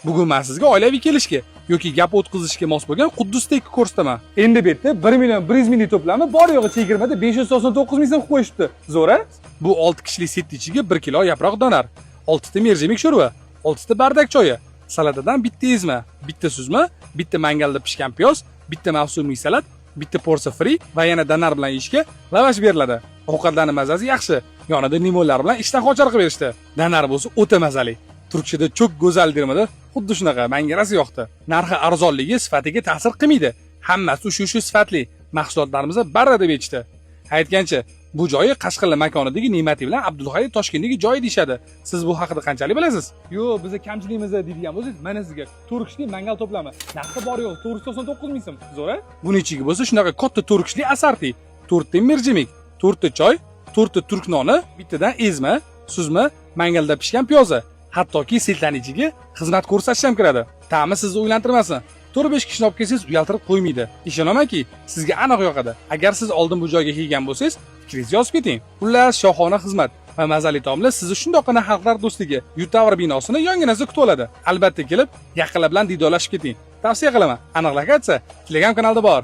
Bugun men sizga oilaviy kelishga yoki gap o'tkazishga mos bo'lgan Quddus Steak ko'rsataman. Endi bu yerda 1 million 100 minglik to'plami bor yo'g'i chegirmada 599 ming so'm qilib qo'yishibdi. Zo'r a? Bu 6 kishilik set ichiga 1 kilo yaproq donar, 6 ta merjimik sho'rva, 6 ta bardak choyi, salatadan bitta ezma, bitta suzma, bitta mangalda pishgan piyoz, bitta mavsumiy salat, bitta porsiya fri va yana donar bilan yeyishga lavash beriladi. Ovqatlarning mazasi yaxshi. Yonida limonlar bilan ishtaha ochar qilib berishdi. Donar bo'lsa o'ta mazali. Turkchada "çok go'zal" dermidi? Xuddi shunaqa, menga rosa yoqdi. Narxi arzonligi sifatiga ta'sir qilmaydi. Hammasi shu sifatli. Mahsulotlarimizni barra deb aytishdi. Aytgancha, bu joyi Qashqirli makonidagi Ne'matiy bilan Abdulhay Toshkentdagi joyi deyishadi. Siz bu haqida qanchalik bilasiz? Yo'q, biza kamchiligimiz deydigan bo'lsangiz, mana sizga 4 kishilik mangal to'plami. Narxi bor yo'q 499 ming so'm. Zo'r a? Buni ichiga bo'lsa shunaqa katta 4 kishilik assorti, 4 ta merjimik, 4 ta choy, 4 ta turk noni, bittadan ezma, suzma, mangalda pishgan piyozi. Hattoki setlarning ichiga xizmat ko'rsatish ham kiradi. Ta'mi sizni o'ylantirmasin. 4-5 kishini olib kelsangiz, uyaltirib qo'ymaydi. Ishonamanki, sizga aniq yoqadi. Agar siz oldin bu joyga kelgan bo'lsangiz, fikringizni yozib keting. Xullas, shohona xizmat va mazali taomlar sizni shundoqqina Xalqlar do'stligi Yutavr binosini yonginasida kutib oladi. Albatta kelib, yaqinlar bilan diydorlashib keting. Tavsiya qilaman. Aniq lokatsiya Telegram kanalda bor.